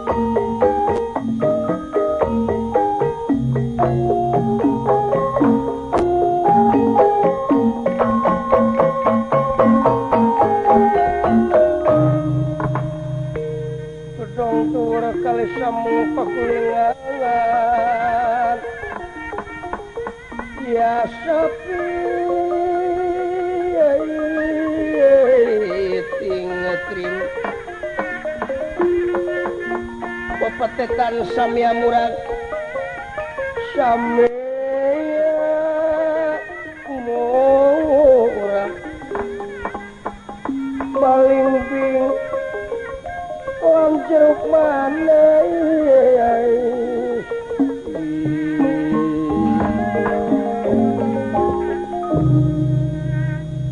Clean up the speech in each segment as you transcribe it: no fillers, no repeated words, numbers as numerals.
Gedong tur kali samu pakulingan ya sapi ting trim pepetetan samya murag samya murag baling-bing lan jeruk mana.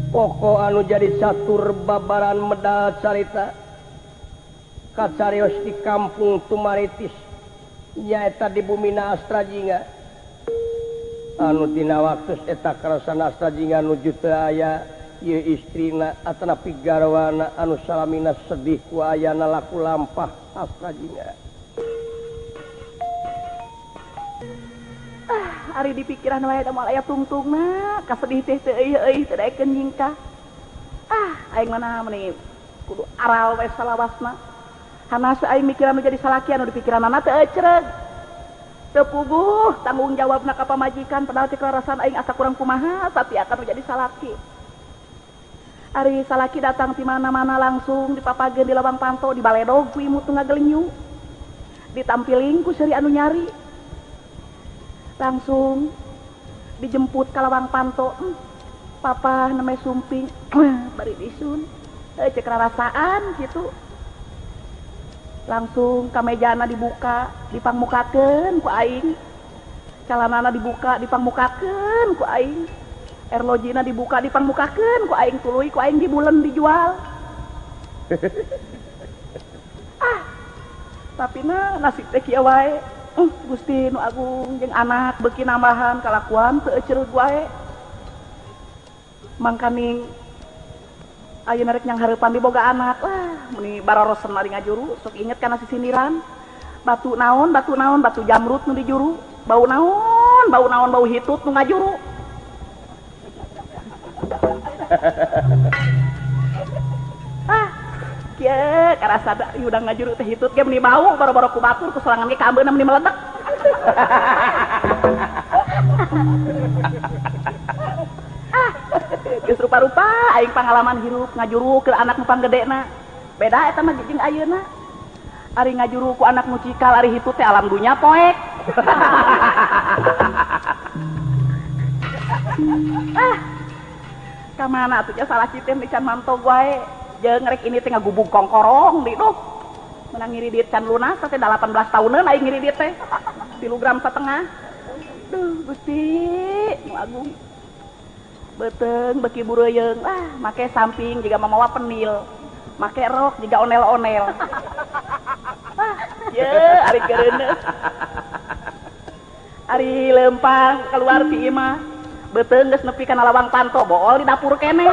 Pokok anu jadi satur babaran medal carita kacarios di kampung Tumaritis nyaeta di bumina Astrajinga anu dina waktu eta karasan Astrajinga nuju teu aya ieu istrina atanapi garwana anu salamina sedih ku ayana laku lampah Astrajinga. Ah, ari di pikiran wae da moal aya tungtungna kasedih teh teu euy-euy teu daekeun nyingkah. Ah, aing mana meuni kudu aral we salawasna. Hanas aing mikiran nu jadi salaki anu dipikiranana teu ecreg. Teu puguh tanggung jawabna ka pamajikan padahal cek rarasan aing asa kurang kumaha satiakan nu jadi salaki. Ari salaki datang ti mana-mana langsung dipapageun di lawang panto dibaledog ku imut nu ngagelenyu. Ditampiling ku seuri anu nyari. Langsung dijemput ka lawang panto. Papa neme sumping bari disun. Cek rarasaan gitu. Langsung kamejana dibuka, dipangmukakeun ku aing. Calanana dibuka, dipangmukakeun ku aing. Erlojina dibuka, dipangmukakeun ku aing, tuluy ku aing dibulen dijual. Ah, tapi na nasib teh kieu wae. Gusti nu agung jeung anak beuki nambahan kalakuan teu ecereug wae. Mangkaning ayeuna rek nyang hareupan diboga anak lah meni barorosen ari ngajuru sok inget kana sisindiran batu naon batu naon batu jamrut nu dijuru bau naon bau naon bau hitut nu ngajuru. Ah kieu karasa da udah ngajuru teh hitut ge meni bau boro-boro ku batur ku sorangan ge kaambeuna meni meledak. Ah geus rupa-rupa aing pangalaman hirup ngajuru ke anak nu panggedena beda eta mah jeung ayeuna ari ngajuru ku anak nu cikal ari hitut teh alam dunya poek. Ah ka mana atuh nya salah citeh can mantog wae jeung rek ini teh ngagubug kongkorong di duh menang ngiridit can lunas teh 18 tahuneun aing ngiridit teh 3,5 gram. Duh Gusti nu agung beteng beki bureuyeng ah make samping jiga mamawa penil make rok jiga onel-onel. Ah ye ari keureuneuh ari lempang keluar ti imah beteng geus nepi kana lawang panto bool di dapur keneh.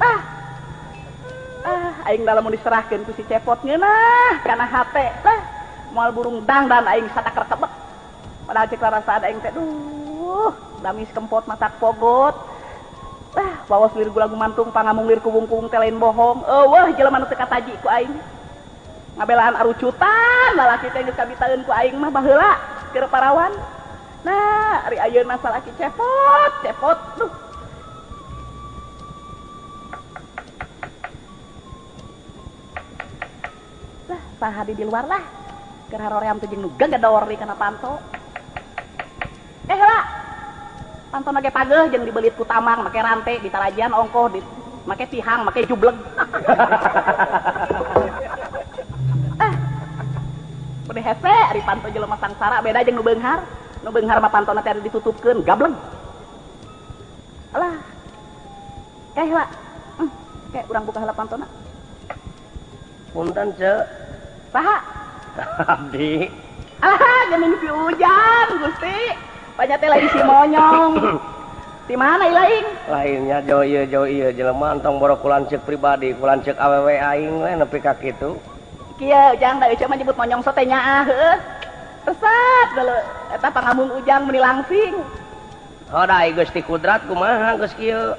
Ah ah aing dalam mun diserahkeun ku si Cepot ngeunah kana hate lah moal burung dangdan aing sataker kebek. Padahal cek rarasaan aing teh duh damis kempot matak pogot. Ah waos lir gula gumantung pangamung lir kubung-kubung teh lain bohong. Eueuh jelema nu teu kataji ku aing. Ngabelaan arucutan lalaki teh geus kabitaeun ku aing mah baheula keur parawan. Nah, ari ayeuna salaki Cepot, Cepot duh. Lah saha di luar lah. Keur haroream teh jeung nu gagedor di kana panto. Eh lah, panto nage pageuh jeung dibelit ku tamang, make rante, ditarajian ongkoh, di, make tihang, make jubleg. Ah, benih hese, ari panto jelema sangsara beda jeung nu beunghar. Nu beunghar mah pantona teh ditutupkeun, gableng. Alah. Eh lah, kayak urang buka heula pantona. Punten, Ceu. Saha? Abdi. Ah, geuning si Ujang, Gusti. Banyak teh lagi si monyong. Di mana ilaing? Lainnya jauh ieu jelema entong boro ku lanceuk pribadi, ku lanceuk awewe aing we nepi ka kitu. Kieu Ujang da ece mah nyebut monyongso teh nyaah heueuh. Resep deuleu eta pangambung Ujang meuni langsing. Hodai Gusti Kudrat kumaha geus kieu?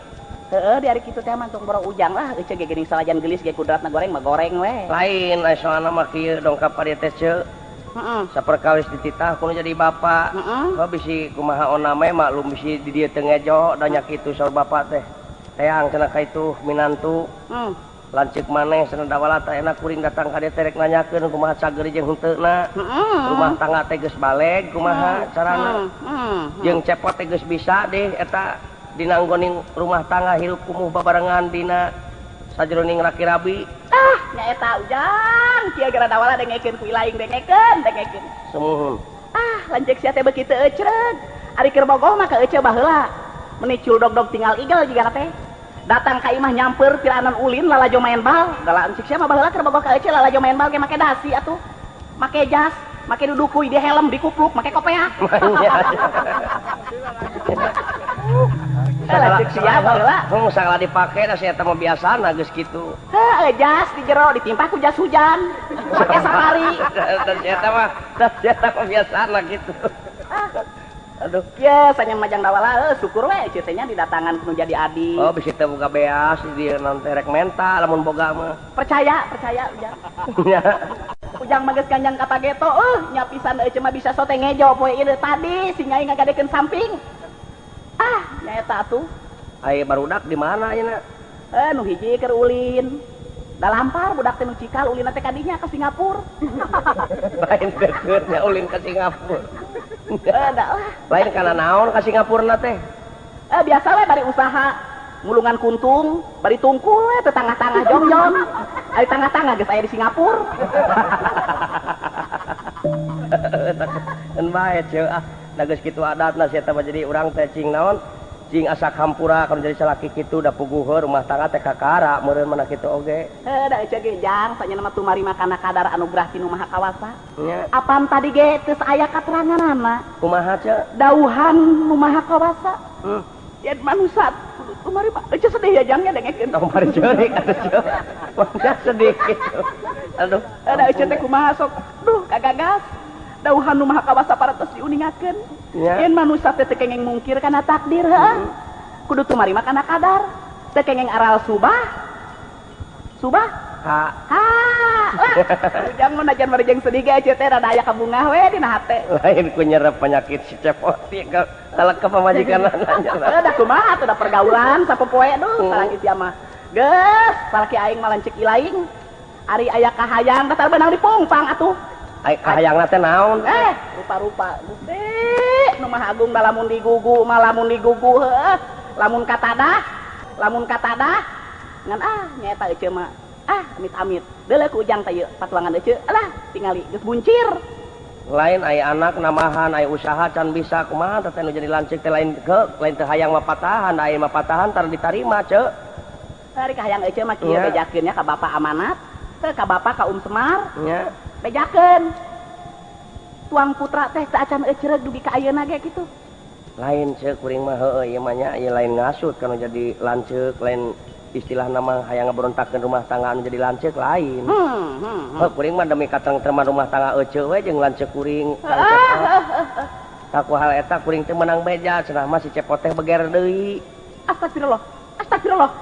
Heeh, di hari kitu teh mah tong boro Ujang lah ece ge geuning salajan geulis ge kudratna goreng mah goreng we. Lain aya soalna mah kieu dongkap ka dieu teh ceu. Heeh. Saperkawis dititah kudu jadi bapa. Heeh. Kok bisi kumaha oname maklum bisi di dieu teu ngejo da nya kitu saur bapa teh. Teang cenah ka itu minantu. Heeh. Lanceuk maneh cenah dawala teh enak kuring datang ka dieu teh rek nanyakeun kumaha cager jeung henteuna. Heeh. Rumah tangga teh geus baleg kumaha carana. Heeh. Jeung cepot teh geus bisa deh eta dina nggoning rumah tangga hirup kumuh babarengan dina sajroning laki rabi. Ah, nyaeta Ujang, kieu gara dawala dengekeun ku ilaing dengekeun, dengekeun. Sumuhun. Ah, lanceuk sia teh beuki teu ecreug. Ari keur bogoh mah ka ece baheula. Meuni cul dog-dog tinggal igel jiga teh. Datang ka imah nyamper piranan ulin lalajo main bal. Da lanceuk sia mah baheula keur bogoh ka ece lalajo main bal ge make dasi atuh. Make jas, make dudukuy di helm dikupluk, make kopeah. Lanceuk sia baheula. Heuh, sagala dipake da sia eta mah biasana geus kitu. Heuh, jas di jero ditimpah ku jas hujan. Make safari. Da sia eta mah biasana kitu. Aduh. Kieu sanya majang dawala syukur we ece teh nya didatangan kudu jadi adi. Oh, bisi teh boga beas di dieu naon teh rek menta lamun boga mah. Percaya, percaya Ujang. Ujang mah geus ganjang ka pageto nya pisan ece mah bisa sote ngejo poe ieu tadi si nyai ngagadekeun samping. Ah, nyaeta atuh. Ai barudak di mana ayeuna? Nu hiji keur ulin. Da lampar budak teh nu cikal ulin teh kadinya ka Singapura. Lain deukeut nya ulin ka Singapura. Da lah. Lain kana naon ka Singapurna teh? Biasa we bari usaha mulungan kuntung, bari tungkul we teh tangah-tangah jongjon. Ari tangah-tangah geus aya di Singapura. Keun bae ceu ah. Da geus kitu adatna sia teh mah jadi urang teh cing naon? Cing asa hampura kalau jadi salaki kitu da puguh rumah tangga teh kakara meureun mana kitu oge. Heuh da ece ge Jang sanyana mah tumarima kana kadar anugerah ti Nu Maha Kawasa. Nya. Apan tadi ge teu aya kateranganana. Kumaha ceu? Dauhan Nu Maha Kawasa. Hmm. Yen manusa kudu tumarima. Ece sedih ya Jang nya dengekeun. Tong bari ceurik atuh ceu. Mangga sedih kitu. Aduh. Da ece teh kumaha sok. Duh kagagas. Dauhan Nu Maha Kawasa parantos diuningakeun. Ya. Yen manusa teh teu kengeng mungkir kana takdir heuh. Kudu tumarima kana kadar. Teu kengeng aral subah. Subah? Ha. Ha. Lah, Ujang mah najan bari jeung sedih ge ece teh rada aya kabungah we dina hate. Lain ku nyerep penyakit si cepot kalau ke pamajikan nanya. Heuh da kumaha atuh da pergaulan sapopoe duh salaki sia mah. Geus, salaki aing mah lanceuk ilaing. Ari aya kahayang teh beunang dipongpang atuh. Ai kahayangna teh naon? Rupa-rupa Gusti Nu Maha Agung da lamun digugu mah lamun digugu heuh. Lamun katadah, lamun katadah ngan ah nyaeta ece mah. Ah amit-amit. Deuleu ku Ujang teh ieu patuangan ece. Alah tingali geus buncir. Lain aya anak namahan aya usaha can bisa kumaha teh nu jadi lanceuk teh lain ke lain teu hayang mah patahan, aya mah patahan tar ditarima ceu. Ari kahayang ece mah kieu bejakeun nya ka bapa amanat, teu ka bapa ka Um Semar. Nya. Bejakeun. Tuang putra teh teu acan ecreug dugi ka ayeuna ge kitu. Lain ceu kuring mah heueuh ieu mah nya ieu lain ngasut kana jadi lanceuk, lain istilah nama hayang ngaberontakeun rumah tangga anu jadi lanceuk lain. Heuh kuring mah demi katengtreman rumah tangga eceu we jeung lanceuk kuring. Taku hal eta kuring teh meunang beja cenah mah si cepot teh beger deui. Astagfirullah. Astagfirullah.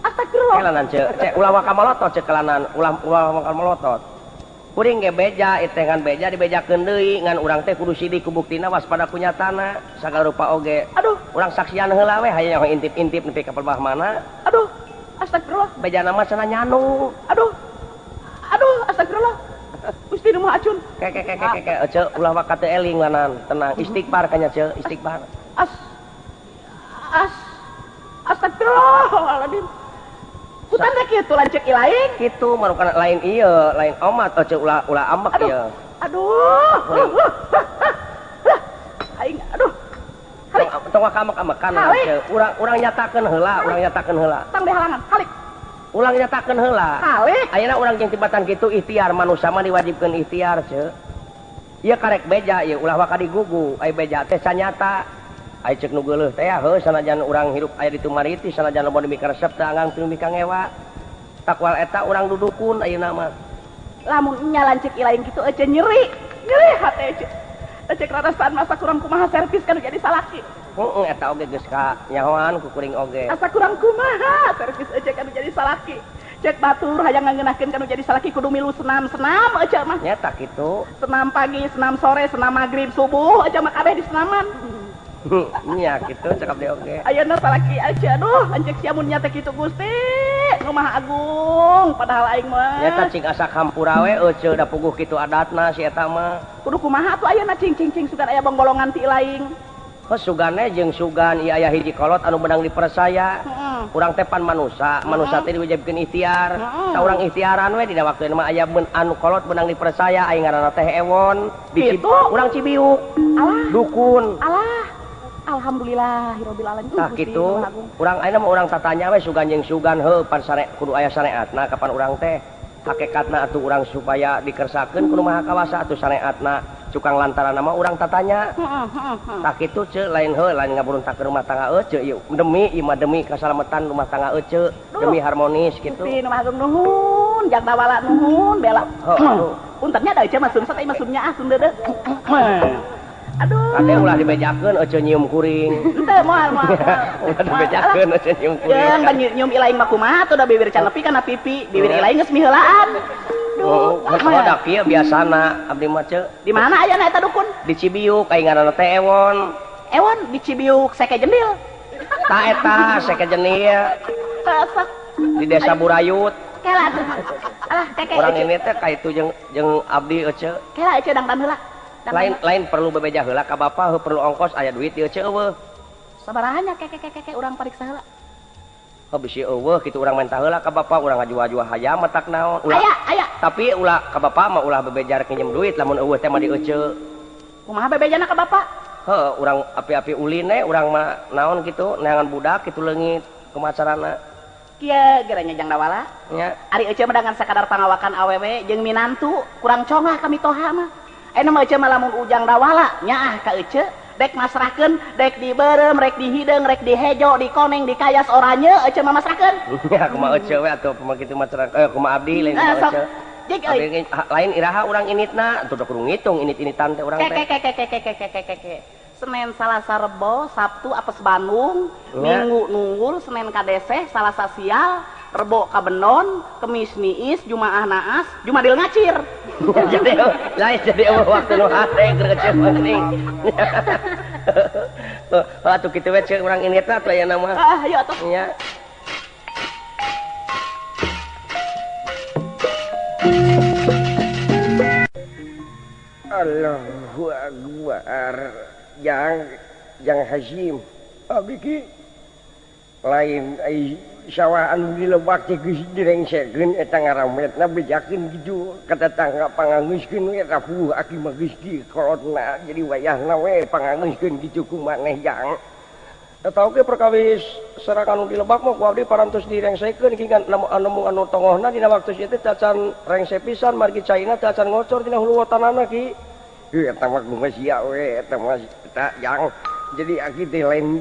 Astagfirullah. Kelanan ceu, cek ulah waka malotot cek kelanan, ulah waka malotot. Kuring ge beja, teh ngan beja dibejakeun deui, ngan urang teh kudu sidik ku buktina waspada ku nyatana, sagala rupa oge. Aduh, urang saksian heula we hayang intip-intip nepi ka pelbah mana. Aduh, astagfirullah. Bejana mah cenah nyanu. Aduh. Aduh, astagfirullah. Gusti Nu Maha Acun. Ke ke ke ke ke ceu ulah waka teu eling lanan, tenang istighfar kanya ceu, istighfar. As as astagfirullahaladzim. Hutan teh kitu lanceuk ilaing. Kitu marukan lain ieu, lain omat ceu ulah ulah ambek ieu. Aduh. Aing aduh. Halik. Tong ambek-ambekan ceu. Urang urang nyatakeun heula, urang nyatakeun heula. Tang dihalangan, halik. Ulang nyatakeun heula. Halik. Ayeuna urang jeung tibatan kitu ikhtiar manusia mah diwajibkeun ikhtiar ceu. Ieu karek beja ieu ulah waka digugu, ai beja teh sanyata. Ai cek nu geuleuh teh heuh sanajan urang hirup aya di Tumaritis sanajan loba demi karesep teh anggang teu mika ngewa. Takwal eta urang dudukun ayeuna mah. Lamun nya lanceuk ilaing kitu ece nyeri. Nyeri hate ece. Ece karasaan masa kurang kumaha servis kan jadi salaki. Heeh eta oge geus ka nyahoan ku kuring oge. Asa kurang kumaha servis ece kan jadi salaki. Cek batur hayang ngangeunahkeun kanu jadi salaki kudu milu senam-senam ece mah. Nya tak kitu. Senam pagi, senam sore, senam magrib, subuh ece mah kabeh di senaman. Nya kitu cakap deui oge. Ayeuna salaki ece aduh lanceuk sia mun nya teh kitu Gusti. Nu Maha Agung padahal aing mah. Nya tah cing asa hampura we ece da puguh kitu adatna si eta mah. Kudu kumaha atuh ayeuna cing cing cing sugan aya bonggolongan ti laing. Heuh sugane jeung sugan ieu aya hiji kolot anu meunang dipercaya. Urang teh pan manusa, manusa teh diwajibkeun ikhtiar. Tah urang ikhtiaran we dina waktu mah aya anu kolot meunang dipercaya aing ngaranna teh Ewon. Di urang Cibiuk. Alah. Dukun. Alah. Alhamdulillahirabbil alamin. Tah kitu. Urang ayeuna mah urang tatanya we sugan jeung sugan heuh pan sare kudu aya sareatna kapan urang teh hakikatna atuh urang supaya dikersakeun kudu Maha Kawasa atuh sareatna cukang lantaran mah urang tatanya. Tah kitu ceu lain heuh lain ngaburuntak rumah tangga ece ieu demi ieu mah demi kasalametan rumah tangga ece demi harmonis kitu. Gusti nu Maha Agung nuhun, jang dawala nuhun bela. Heuh. Puntennya da ece mah sungsat ieu mah sumnya ah sum deudeuh. Aduh. Kade ulah dibejakeun ece nyium kuring. Henteu moal moal. Ulah dibejakeun ece nyium kuring. Jeung ban nyium ilaing mah kumaha tuh da bibir can nepi kana pipi, bibir ilaing geus miheulaan. Duh, oh, da kieu biasana abdi mah ceu. Di mana ayana eta dukun? Di Cibiuk aing ngaranna teh Ewon. Ewon di Cibiuk seke jendil. Ta eta seke jendil. Di desa Burayut. Kela atuh. Alah keke. Urang ini teh ka itu jeung abdi ece. Kela ece dangdan heula. Lain lain perlu bebeja heula ka bapa heuh perlu ongkos aya duit ieu ceu eueuh. Sabaraha nya keke keke keke urang pariksa heula. Heuh bisi eueuh kitu urang menta heula ka bapa urang ngajual-jual hayam matak naon. Ulah aya aya. Tapi ulah ka bapa mah ulah bebeja rek nginjem duit lamun eueuh teh mah di ece. Kumaha bebejana ka bapa? Heuh urang api-api ulin we urang mah naon kitu neangan budak kitu leungit kumaha carana. Kieu geranya jang dawala. Nya. Ari ece mah dengan sakadar pangawakan awewe jeung minantu kurang congah ka mitoha mah. Ayeuna mah ece mah lamun ujang dawala nyaah ka ece dek masrahkeun dek dibeureum rek dihideung rek dihejo dikoneng dikayas oranye ece mah masrahkeun. Nya kumaha ece we atuh kumaha kitu mah kumaha abdi lain kumaha ece. Abdi lain iraha urang initna atuh kudu ngitung init-initan teh urang teh. Ke ke ke ke ke ke ke. Senin Salasa Rebo Sabtu apes Bandung, Minggu nunggul, Senin kadeseh, Salasa sial, Rebo kabenon, Kemis niis, Jumaah naas, Jumadil ngacir. Jadi lain jadi eueuh waktu nu hate keur kecil meuning. Heuh atuh kitu we ceuk urang initna atuh aya nama. Heeh, ayo atuh. Nya. Allahu Akbar. Jang Hasim abdi ki lain ai sawah anu di lebak teh geus direngsekeun eta ngarametna bejakeun kitu ka tetangga pangangeuskeun we rapuh aki mah geus di kolotna jadi wayahna we pangangeuskeun kitu ku maneh jang. Eta oge perkawis serak anu di lebak mah ku abdi parantos direngsekeun ki ngan anu anu tongohna dina waktu ieu teh tacan rengse pisan margi caina tacan ngocor dina hulu watanana ki. Heuh eta mah kumaha sia we eta mah eta jang jadi aki teh lain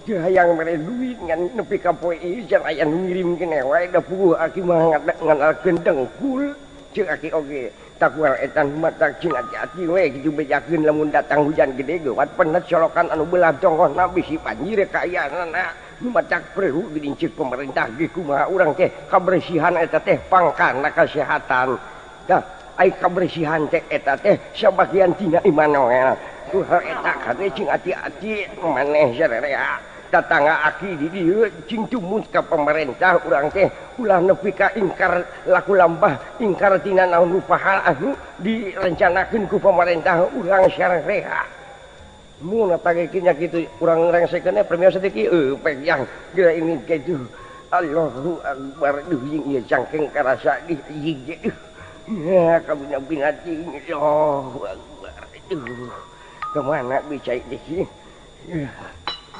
teu hayang mere duit ngan nepi ka poe ieu can aya nu ngirimkeun wae da puguh aki mah nganalkeun dengkul ceuk aki oge takual eta nu matak cing ati-ati we kitu bejakeun lamun datang hujan gede geuwat penet solokan anu belah tonggohna bisi banjir kaayaanana nu matak perlu geuning ceuk pemerintah ge kumaha urang teh kabersihan eta teh pangkana kasehatan tah ai kabersihan teh eta teh sabagian tina iman we tuh eta kade cing ati-ati maneh sarerea tatangga aki di dieu cing tumut ka pemerintah urang teh ulah nepi ka ingkar laku lambah ingkar tina naon rupa hal anu direncanakeun ku pemerintah urang sarerea mun eta ge nya kitu urang rengsekeun premios teh kieu pek yang geura ini kitu Allahu Akbar duh jeung ieu cangkeng karasa di hiji duh ya kabina binati Allahu Akbar duh kemana bisa ini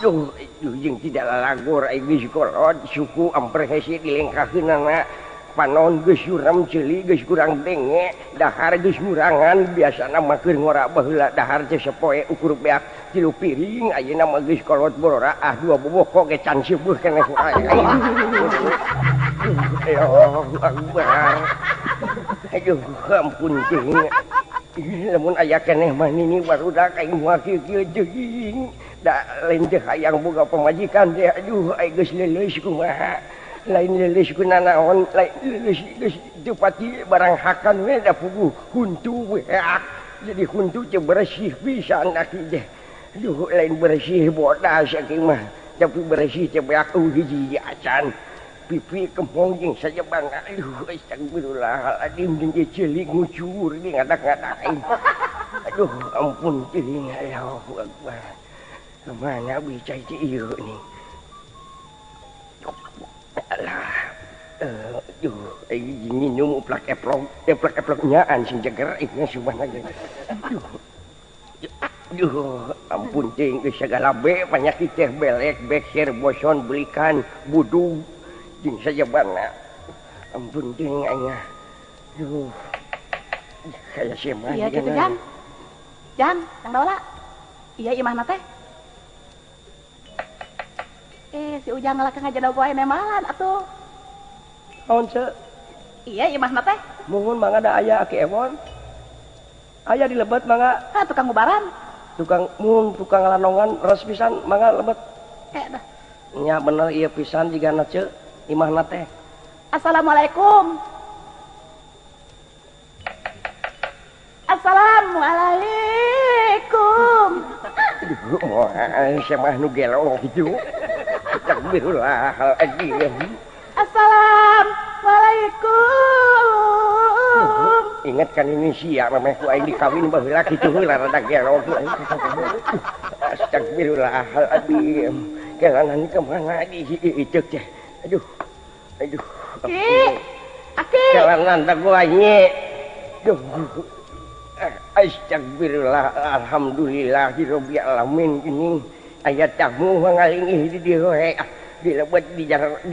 duh duh jeung tidak lalagor ai geus kolot suku amper hese dilengkakeunana Panon geus suram ceuli geus kurang denge dahar geus murangan biasana mah keur ngora baheula dahar teh sapoe ukur beak 3 piring ayeuna mah geus kolot borora ah 2 boboko ge can seueuh keneh ku aing. Allahu Akbar. Aduh ampun teuing. Lamun aya keneh mah nini barudak aing moal kieu-kieu teuing. Da lain teh hayang boga pamajikan teh aduh aing geus leuleus kumaha. Lain leuleus ku nanaon lain leuleus geus teu pati barang hakan we da puguh huntu we. Jadi huntu teh bersih pisan aki teh. Aduh lain bersih bodas aki mah tapi bersih teh beak hiji acan. Pipi kemong jeung sajabang aduh astagfirullahaladzim jeung ceuli ngucur di ngadak-ngadak aing. Aduh ampun teuing Allahu Akbar. Kemana bisa teh ieu nih? Alah, aduh, minum uplak eplok, eplok-eploknyaan sing jeger ieu subhanallah. Aduh. Aduh, ampun teuing geus sagala be panyakit teh belek, beker, boson, belikan, budug jeung sajabana. Ampun teuing aing. Aduh. Kayak siapa? Iya gitu Jan. Jan, Kang Daola. Iya imahna teh. Si Ujang ngalakang aja poe nemalan atuh. Naon ce? Iya imahna teh. Muhun mangga da aya Aki Ewon. Aya di lebet mangga. Ah tukang ubaran. Tukang muhun tukang lanongan res pisan mangga lebet. Dah. Nya bener ieu pisan jigana ce imahna teh. Assalamualaikum. Assalamualaikum. Aduh, moal sia mah nu gelo kitu. Astagfirullahaladzim. Assalamualaikum. Ingat kan ini sia memeh ku aing dikawin baheula kitu heula rada gelo. Astagfirullahaladzim. Kelanan ka mana di ieu teh. Aduh. Aduh. Ki. Aki. Kelanan teh gua nye. Duh. Astagfirullah alhamdulillahirabbil alamin ini aya tamu ngalingih di dieu we di lebet di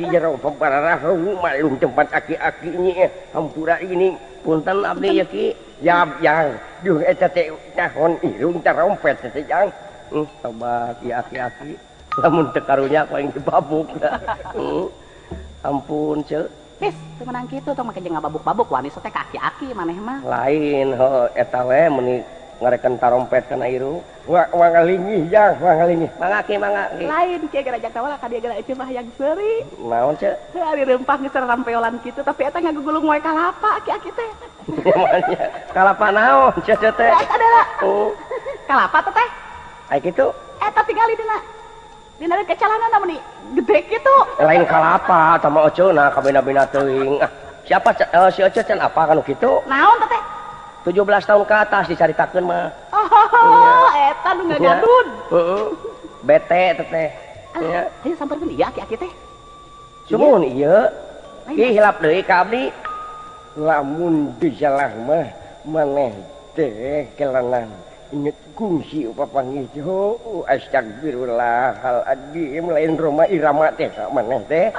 jero papararahu maklum tempat aki-aki ini hampura ini punten abdi ya ki yap yang duh eta teh nahon irung tarompet teh jang tobat ya aki-aki lamun teu karunya ku aing dibabuk. Ampun ceu. Wis, teu meunang kitu tong make jeung ngababuk-babuk wani teh ka aki-aki maneh mah. Lain heuh eta we meuni ngarekan tarompet kana irung. Wa ngalingih jang, wa ngalingih. Mangga ki, mangga ki. Lain kieu gara jang tawala ka dieu gara eceu mah hayang seuri. Naon ceu? Heuh ari reumpah geus rampeolan kitu tapi eta ngagugulung we kalapa aki-aki teh. Kalapa naon ceu teh? Eta deula. Kalapa teh teh? Ai kitu. Eta tingali dina. Dina kecalanana meuni gede kitu. Lain kalapa tah mah eceuna kabina-bina teuing. Siapa si Ece can apa kanu kitu? Naon teh teh? 17 tahun ke atas dicaritakeun mah. Oh, eta nu ngagadun. Heeh. Bete teh teh. Nya. Hayu samperkeun ieu aki-aki teh. Sumuhun ieu. Ki hilap deui ka abdi. Lamun disalah mah maneh teh kelanan. Inget kungsi papanggih oh astagfirullahaladzim lain Roma Irama teh maneh teh.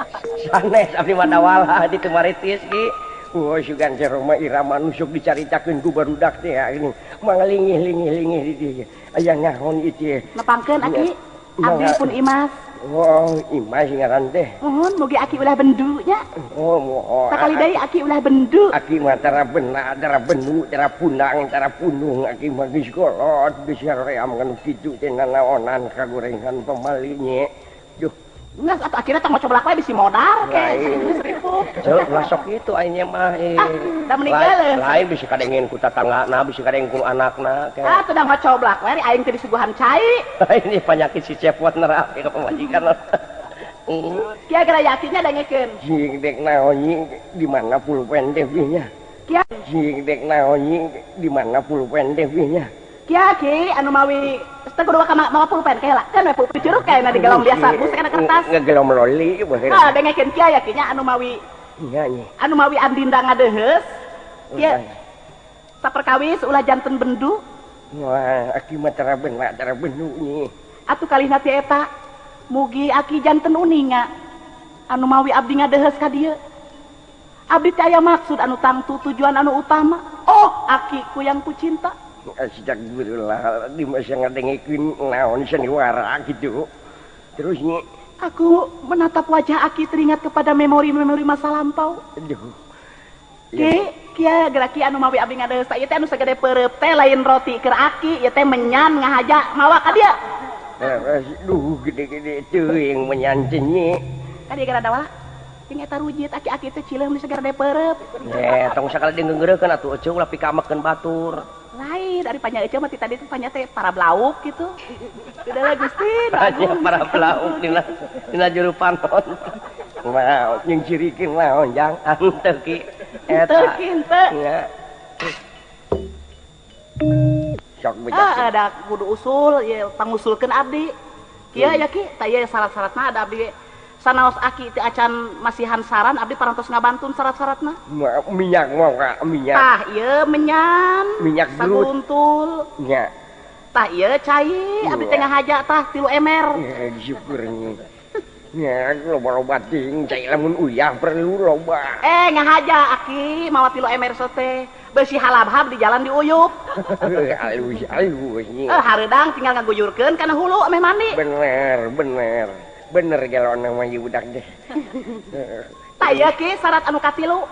Sanes abdi mah dawala di Tumaritis ki. Oh sugan teh Roma Irama nusuk dicaritakeun ku barudak teh ini mangalingih-lingih-lingih di dieu. Aya nyaon ieu teh. Nepangkeun aki. Abdi pun Imas. Oh, Imas ngaran teh. Muhun mugi aki ulah bendu nya. Oh, moho. Sakali deui aki ulah bendu. Aki mah tara bena, tara bendu, tara punang, tara punung aki mah geus kolot, geus haream kanu kitu teh nanaonan kagorengan pamali nye. Duh. Geus atuh akhirna tong coblak we bisi modar ke. Ceu ulah sok kitu aing mah. Ah, da meuni geuleuh. Lain bisi kadengin ku tatanggana, bisi kadengin ku anakna ke. Ah, tuh da ngocoblak we aing teh disuguhan cai. Ini penyakit si cepot nerap ke pamajikan. Kia gara yakinnya dengekeun. Jing dek naon nyi di mana pulpen teh nya. Kia jing dek naon nyi di mana pulpen teh nya. Kia ki anu mawi teh kudu ka mawa pulpen ke heula. Kan we pulpen curug kaena digelom biasa bus kana kertas. Ngegelom loli baheula. Ah dengekeun kia yakinnya anu mawi. Nya nya. Anu mawi andinda ngadeheus. Kia saperkawis ulah janten bendu. Wah, aki mah tara beuna tara bendu nyi. Atuh kalihna ti eta mugi aki janten uninga anu mawi abdi ngadeheus ka dieu. Abdi teh aya maksud anu tangtu tujuan anu utama. Oh, akiku yang kucinta. Astagfirullah, di masa ngadengekeun naon sandiwara gitu. Terus nyi, aku menatap wajah aki teringat kepada memori-memori masa lampau. Aduh. Ki, kieu geura ki anu mawi abdi ngadeus ieu teh anu sagede peureub teh lain roti keur aki, ieu teh menyan ngahaja mawa ka dieu. Duh, gede-gede teuing menyan teh nyi. Ka dieu gara dawala. Jeung eta rujit aki-aki teh cileum di sagede peureub. Eh, tong sakali dingeungeurekeun atuh eceu ulah pikamekeun batur. Lain dari panya eceu mah ti tadi teh panya teh para blauk gitu. Udah lah Gusti, para blauk dina juru panon. Nah, jeung cirikeun naon jang henteu ki eta. Henteu. Nya. Sok bejak. Ah, ada kudu usul ye pangusulkeun abdi. Kieu ya ki, tah ieu syarat-syaratna ada abdi. Sanaos aki teu acan masihan saran abdi parantos ngabantun syarat-syaratna. Minyak mau minyak. Tah ieu menyan, minyak saguntul. Nya. Tah ieu cai abdi teh ngahaja tah 3 ember. Syukur nya. Nya loba-loba ting cai lamun uyah perlu loba. Eh ngahaja aki mawa 3 ember sote. Beusi halabhab di jalan diuyup. Alus alus nya. Hareudang tinggal ngaguyurkeun kana hulu ameh mandi. Bener bener. Bener galon mah ieu budak teh. Tah ieu ki syarat anu katilu.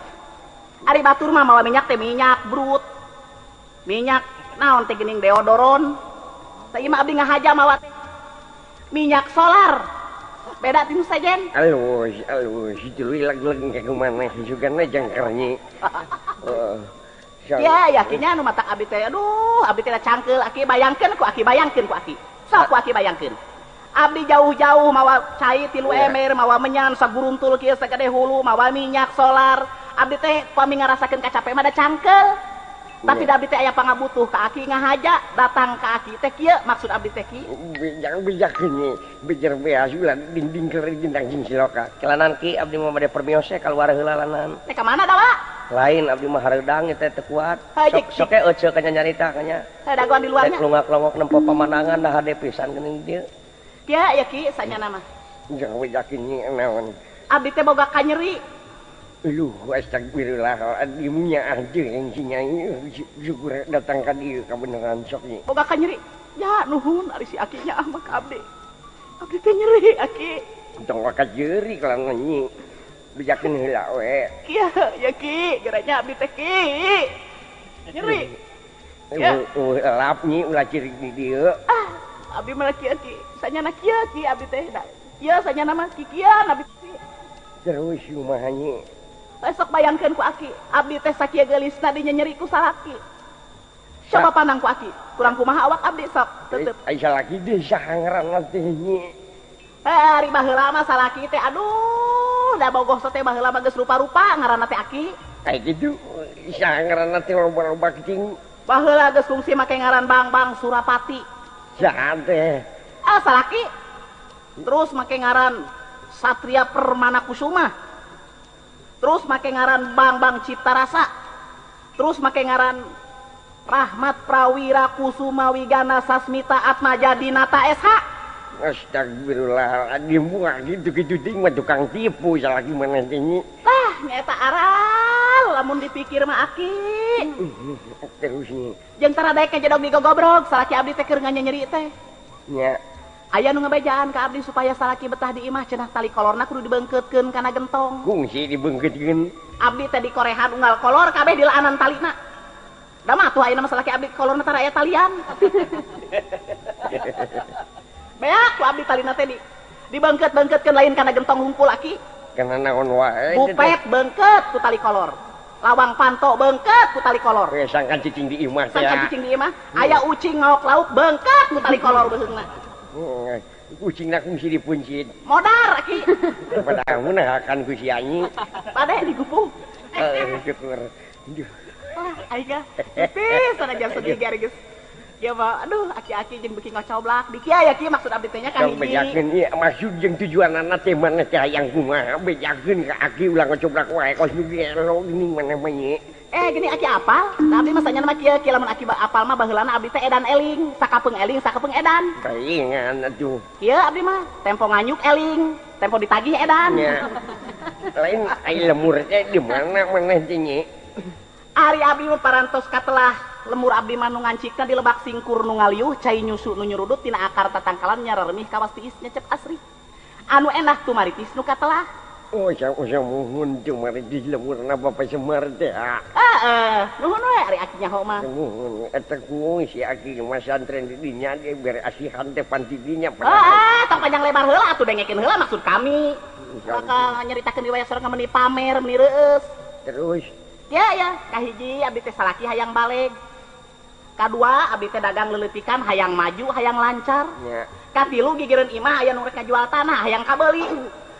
Ari batur mah mawa minyak teh minyak brut. Minyak naon teh geuning deodoron. Tah ieu mah abdi ngahaja mawa teh minyak solar. Beda ti nu sejen. Alus alus tuluy leg-leg ka kumaneh sugana jangkar nyi. Heeh. Ya yakinnya anu matak abdi teh aduh abdi teh cangkeul aki bayangkeun ku aki bayangkeun ku aki. Sok ku aki bayangkeun. Abdi jauh-jauh mawa cai 3 ember, mawa menyan saguruntul kieu sagede hulu, mawa minyak solar. Abdi teh pami ngarasakeun kacape mah da cangkeul. Tapi da abdi teh aya pangabutuh ka aki ngahaja, datang ka aki teh kieu maksud abdi teh ki. Bijak bijakeun nyi, bejer beas ulah dinding keur dindang jeung siloka. Kelanan ki abdi mah bade permios kaluar heula lanan. Teh ka mana dawa? Lain abdi mah hareudang teh teu kuat. Sok sok eceu ka nyarita kanya. Teh dagoan di luarnya. Rek longak-longok nempo pamandangan da hade pisan geuning dieu. Ya, ya ki, sanyana mah. Jangan bejakin nyi naon. Abdi teh boga kanyeri. Luh, astagfirullahaladzim nya anjeun si nyai syukur datang ka dieu kabeneran sok nyi. Boga kanyeri. Ya nuhun ari si aki nya mah ka abdi. Abdi teh nyeri aki. Tong ka nyeri kalangan nyi. Bejakeun heula we. Kieu ya ki, geranya abdi teh ki. Nyeri. Ya. Lap nyi ulah cirik di dieu. Ah, abdi mah kieu ki. Sanyana kieu ki abdi teh. Kieu sanyana mah kikian abdi. Terus kumaha nyi? Besok bayangkeun ku aki, abdi teh sakieu geulisna dinyenyeri ku salaki. Coba pandang ku aki, kurang kumaha awak abdi sok tetep. Ai salaki deui saha ngaranna teh nyi? Ari baheula mah salaki teh aduh, da bogoh teh baheula mah geus rupa-rupa ngaranna teh aki. Ai kitu saha ngaranna teh loba-loba kiting. Baheula geus kungsi make ngaran Bang-Bang Surapati. Saha teh? Ah salaki. Terus make ngaran Satria Permana Kusuma. Terus make ngaran Bang-Bang Cipta Rasa. Terus make ngaran Rahmat Prawira Kusuma Wigana Sasmita Atmaja Dinata SH. Astagfirullahaladzim, wah gitu-gitu ding mah tukang tipu salah gimana teh nyi. Tah nyaeta aral lamun dipikir mah aki. Terus nyi. Jeung tara daek kajedog digogobrog salaki abdi teh keur nganyeri teh. Nya. Aya nu ngabejaan ka abdi supaya salaki betah di imah cenah tali kolorna kudu dibeungkeutkeun kana gentong. Kungsi dibeungkeutkeun. Abdi teh dikorehan unggal kolor kabeh dilaanan talina. Da mah atuh ayeuna mah salaki abdi kolorna tara aya talian. Beak ku abdi talina teh dibeungkeut-beungkeutkeun lain kana gentong hungkul aki. Kana naon wae. Bupet beungkeut ku tali kolor. Lawang panto beungkeut ku tali kolor. Sangkan cicing di imah teh. Sangkan cicing di imah. Aya ucing ngaok lauk beungkeut ku tali kolor beuheungna. Kucing nak mesti dipuncit. Modar aki. Padamu nah akan ku si anyi. Pade digupung. Syukur. Wah, aing pipis sana jam sedih geus. Ya mah aduh aki-aki jeung beuki ngocoblak di kieu ya ki maksud abdi teh nya ka hiji. Bejakeun ieu maksud jeung tujuanana teh mana teh hayang kumaha bejakeun ka aki ulah ngocoblak wae kos nu gelo geuning maneh mah nyi. Gini aki apal? Nah, abdi mah sanyana mah kieu ki lamun aki apal mah baheulana abdi teh edan eling, sakapeung eling, sakapeung edan. Kaingan atuh. Kieu abdi mah tempo nganyuk eling, tempo ditagih edan. Nya. Lain ai lemur teh di mana maneh teh nyi? Ari abdi mah parantos katelah lemur abdi mah nu ngancikna di lebak singkur nu ngaliuh cai nyusu nu nyurudut tina akar tatangkalan nyareremih kawas tiis nyecep asri. Anu enak tumaritis nu katelah. Oh, usah muhun tumaritis lemurna Bapak Semar teh. Heeh, nuhun we ari aki nyaho mah. Nuhun eta ku si aki mah santren di dinya ge bere asihan teh panti dinya. Heeh, tong panjang lebar heula atuh dengekeun heula maksud kami. Maka nyaritakeun riwayat sorang meni pamer meni reueus. Terus ya ya, kahiji abdi teh salaki hayang baleg. Kadua abdi teh dagang leuleutikan hayang maju, hayang lancar. Ya. Katilu gigireun imah aya nu rek ngajual tanah hayang kabeuli.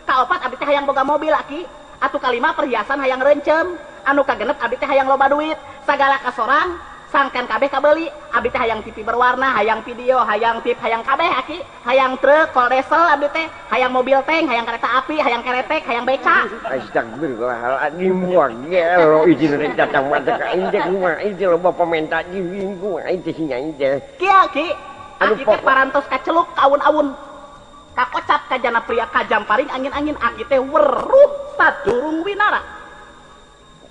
Kaopat abdi teh hayang boga mobil aki. Atuh kalima perhiasan hayang reuncem. Anu kagenep abdi teh hayang loba duit. Sagala kasorang sangkan kabeh kabeuli. Abdi teh hayang TV berwarna, hayang video, hayang tip, hayang kabeh aki. Hayang truk, koldesel abdi teh, hayang mobil tank, hayang kereta api, hayang keretek, hayang beca. Astagfirullahaladzim, wah gelo izin rek datang mah teh ka aing teh kumaha ieu teh loba pamenta jeung kumaha ieu teh si nyai teh. Kieu ki, aki teh parantos kaceluk ka awun-awun. Kakocap kajana pria kajamparing angin-angin aki teh weruh sadurung winara.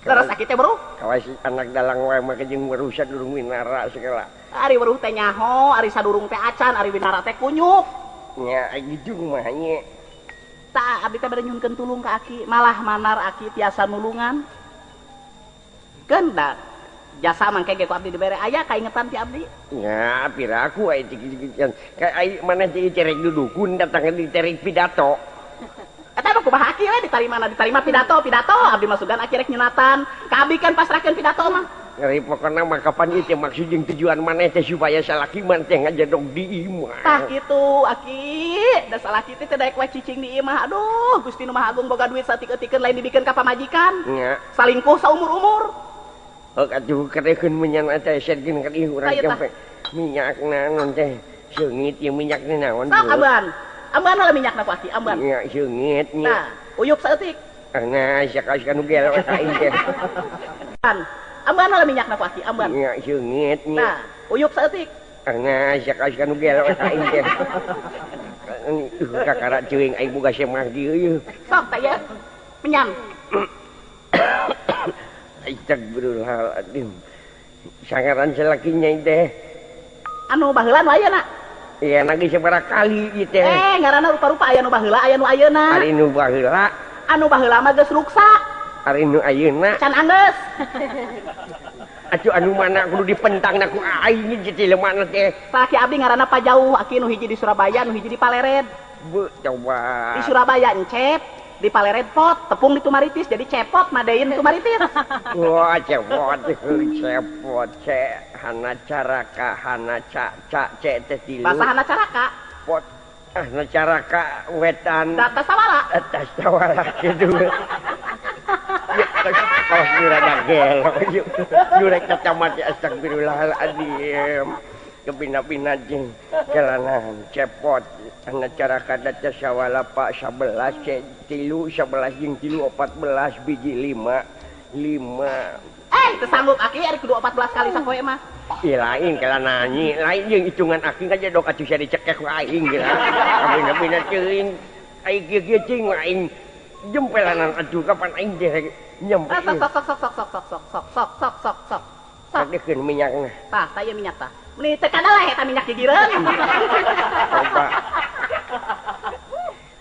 Leres aki teh weruh? Kawas anak dalang wae mah jeung weruh sadurung winara segala. Ari weruh teh nyaho, ari sadurung teh acan, ari winara teh kunyuk. Nya gitu kumaha nya. Tah abdi teh bade nyuhunkeun tulung ka aki, malah manar aki tiasa nulungan. Keun da jasa mangke ge ku abdi dibere aya kaingetan ti abdi. Nya piraku aya cik-cik ka ai maneh cik cerek dudukun datang diterek pidato. Eta mah kumaha aki we ditarimana ditarima pidato pidato abdi masugan aki rek nyunatan. Ka abdi kan pasrahkeun pidato mah. Ngeri pokona mah kapan ieu teh maksud jeung tujuan maneh teh supaya salaki maneh teh ngajedog di imah. Tah kitu aki, da salaki teh teu daek we cicing di imah. Aduh, Gusti Nu Maha Agung boga duit saeutik-eutikeun lain dibikeun ka pamajikan. Nya. Salingkuh saumur-umur. Heuh atuh kadekeun menyan teh sedkeun ka dieu urang sampe minyak naon teh seungit ieu minyak naon. Sok ambean. Ambean heula minyakna ku aki, ambean. Nya seungit nya. Nah, uyup saeutik. Nah, sia ka nu gelo ka aing teh. Ambean heula minyakna ku aki, ambean. Nya seungit nya. Nah, uyup saeutik. Nah, sia ka nu gelo ka aing teh. Kakara ceuing aing boga semah dieu ieu. Sok teh ya. Menyan. Astagfirullahaladzim. Sangaran salaki nyai teh. Anu baheula nu ayeuna? Iya, lagi sabaraha kali ieu teh. Ngaranna rupa-rupa aya nu baheula, aya nu ayeuna. Ari nu baheula. Anu baheula mah geus ruksa. Ari nu ayeuna can anggeus. Atuh anu mana kudu dipentangna ku aing ieu teh lemana teh. Salaki abdi ngaranna Pajauh, aki nu hiji di Surabaya, nu hiji di Palered. Beuh, coba. Di Surabaya encep, di Palered pot, tepung di Tumaritis, jadi cepot madein Tumaritis. Wah, cepot, cepot, ce, hana caraka, hana ca, ca, ce, teh tilu. Bahasa hana caraka. Pot, hana caraka, wetan. Data sawala. Data sawala, gitu. Ya, kawas nurada gelo, nurek kacamata astagfirullahaladzim. Kebina-bina jeung jalanan cepot hana caraka data sawala pak 11 ce tilu 11 jeung tilu 14 biji 5 5. Teu sanggup aki ari kudu 14 kali sapoe mah. Ih lain kala nanyi, lain jeung hitungan aki ngajedog atuh sia dicekek ku aing geura. Kabina-bina teuing ai kieu-kieu cing aing jempelanan atuh kapan aing teh nyampe. Sok sok sok sok sok sok sok sok sok sok sok sok. Kadekeun minyakna. Tah, tah ieu minyak tah. Meni teu kadaleh eta minyak gigireun. Coba.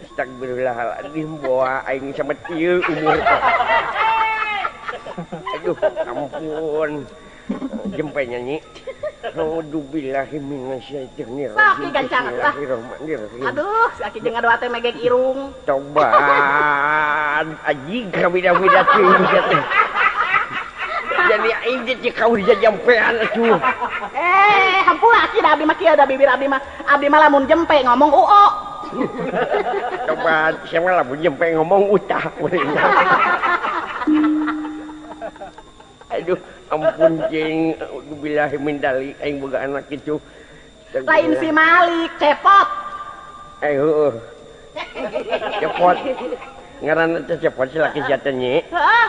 Astagfirullahaladzim, boa aing samet ieu umur. Aduh, ampun. Jempe nyanyi. A'udzubillahi minasyaitonir rajim. Sok gancang tah. Aduh, si aki jeung ngadoa teh megek irung. Coba. Anjing kabida-bida teuing teh. Jadi aing teh kau dijampean atuh. Hampura aki da abdi mah kieu da bibir abdi mah. Abdi mah lamun jempe ngomong uo. Coba siapa lamun jempe ngomong utah. Aduh, ampun jeung billahi min dalik aing boga anak kitu. Lain si Malik cepot. Heueuh. Cepot. Ngaranna teh cepot si laki sia teh nyi. Heeh.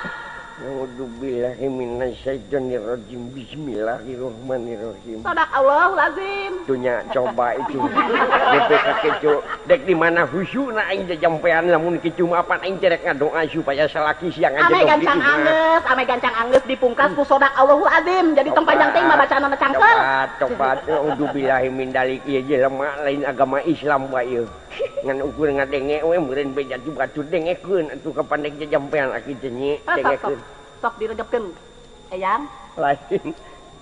A'udzubillahi minasyaitonirrajim. Bismillahirrahmanirrahim. Sadaqallahul azim. Dunya coba itu. DPK kecu dek di mana khusyukna aing jajampean lamun kitu mah apan aing teh rek ngadoa supaya salaki siang aja. Ame gancang anggeus, ame gancang anggeus dipungkas ku sadaqallahul azim. Jadi tong panjang teh mah bacaanna cangkel. Coba a'udzubillahi min dalik ieu jelema lain agama Islam bae ieu. Ngan ukur ngadenge we meureun beja batur dengekeun atuh kapandek jajampean aki teh nyi dengekeun. Sok direjepkeun eyang lain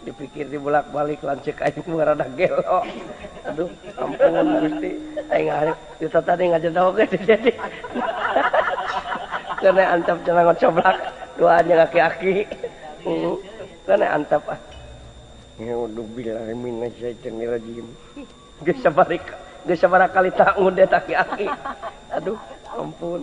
dipikir dibolak-balik lanceuk aing mah rada gelo. Aduh ampun Gusti aing arep eta tadi ngajedog ge jadi. Kana antap cenah ngocoblak doa nya aki-aki. Kana antap ah. A'udzubillahi minasyaitonirrajim. Geus sabaraha geus sabaraha kali tak ngundet aki-aki. Aduh ampun.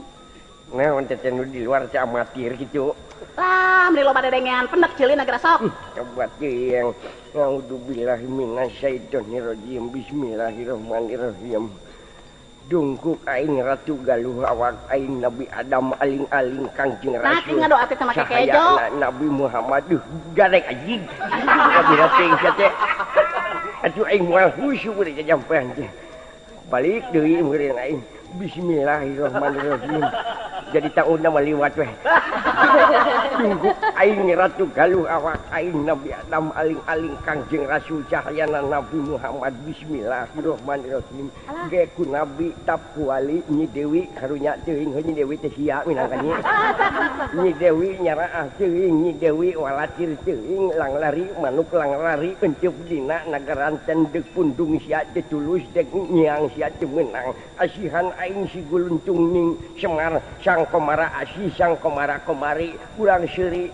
Nah, teh nu di luar teh amatir kitu. Lah, meuni loba dedengean penek ceulina geura sok. Coba teuing. A'udzubillahi minasyaitonirrajim. Bismillahirrahmanirrahim. Dungkuk aing Ratu Galuh awak aing Nabi Adam aling-aling Kangjeng Rasul. Nah, ngadoa teh make kejo. Nabi Muhammad duh garek anjing. Nabi teh teh. Atuh aing moal khusyuk we jajampean teh. Balik deui meureun aing. Bismillahirrahmanirrahim. Jadi tauna maliwat weh. Tunggu aing Ratu Galuh awak aing Nabi Adam aling-aling Kangjeng Rasul cahayana Nabi Muhammad. Bismillahirrahmanirrahim. Ge ku Nabi tap ku wali Nyi Dewi karunya teuing Nyi Dewi teh sia minangka nyi. Nyi Dewi nyaraah teuing Nyi Dewi walatir teuing langlari manuk langlari enceup dina nagaranten deuk pundung sia teu tulus deuk nyiang sia teu meunang. Asihan aing si guluntung ning Semar sang komara asih sang komara komari kurang seuri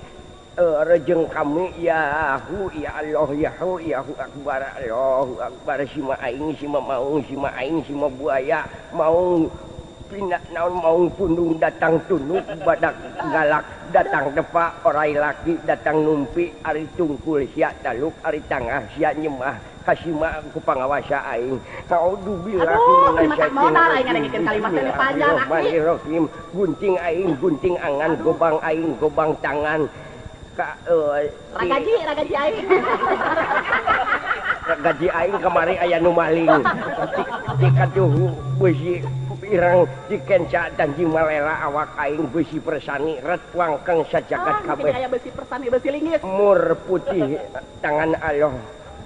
rejeng kami yahu ya Allah yahu yahu akbar Allahu akbar sima aing sima maung sima aing sima buaya maung pina naon maung pundung datang tunuk badak galak datang depa orai laki datang numpi ari tungkul sia taluk ari tangah sia nyemah kasima ku pangawasa aing. A'udzubillahi minasyaitonirrahim. Gunting aing gunting angan gobang aing gobang tangan ka ragaji ragaji aing. Ragaji aing kamari aya nu maling. Dikatuh beusi ireng dikenca janji malela awak aing beusi persani ret wangkeng sajagat kabeh. Aya beusi persani beusi linggis. Mur putih tangan Allah.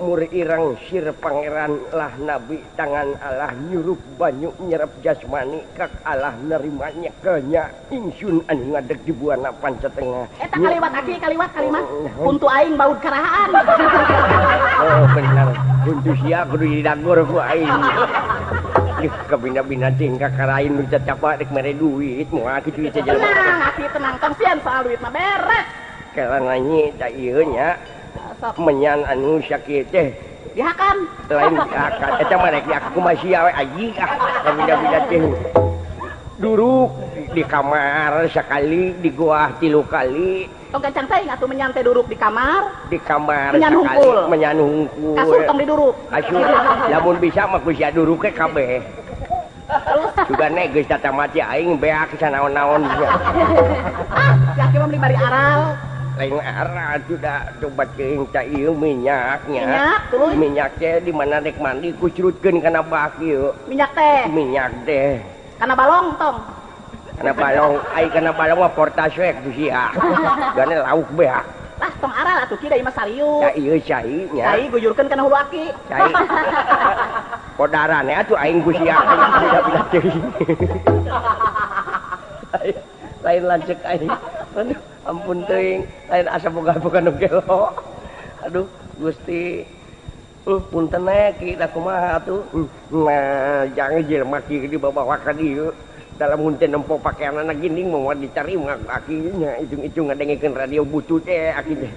Mur ireng sir pangeran lah nabi tangan Allah nyurup banyu nyerap jasmani kak Allah nerima nyekelnya ingsun anu ngadeg di buana pancatengah. Eta kaliwat aki kaliwat kalimat kuntu aing baud karahaan. Oh bener kuntu sia kudu didagor ku aing. Ih kabina-bina ting kakarain nu cacapak rek mere duit moal kitu ieu jelema. Tenang aki tenang tong sieun soal duit mah beres. Kela nanya da ieu nya. Menyan anu sakit teh dihakan lain dihakan eta mah rek aku masih we anjing ah kabina-bina teh duruk di kamar sekali di goah 3 kali tong gancang teuing atuh menyan teh duruk di kamar menyan hungkul menyan hungkul kasur tong diduruk kasur lamun bisa mah ku sia duruk ke kabeh juga nek geus tatamati aing beak sanaon-naon ah si aki mah bari aral lain arah sudah coba keuing ca ieu minyaknya. Minyak, minyak teh di mana rek mandi kucurutkeun kana bak ieu. Minyak teh. Minyak teh. Kana balong tong. Kana balong, ai kana balong mah portas we ku sia. Gane lauk beak. Lah tong aral atuh ki da ieu mah sariu. Ca ieu cai nya. Cai guyurkeun kana hulu aki. Cai. Podarane atuh aing ku sia bida-bida teuing. Lain lanceuk aing. Aduh, ampun teuing, lain asa boga-boga nu gelo. Aduh, Gusti. Punten ki da kumaha atuh. Nah, jangan jelema ki dibawa ka dieu. Dalam mun teh nempo pakeanana ginding moal ditarima ku aki nya ijung-ijung ngadengekeun radio butut teh aki teh.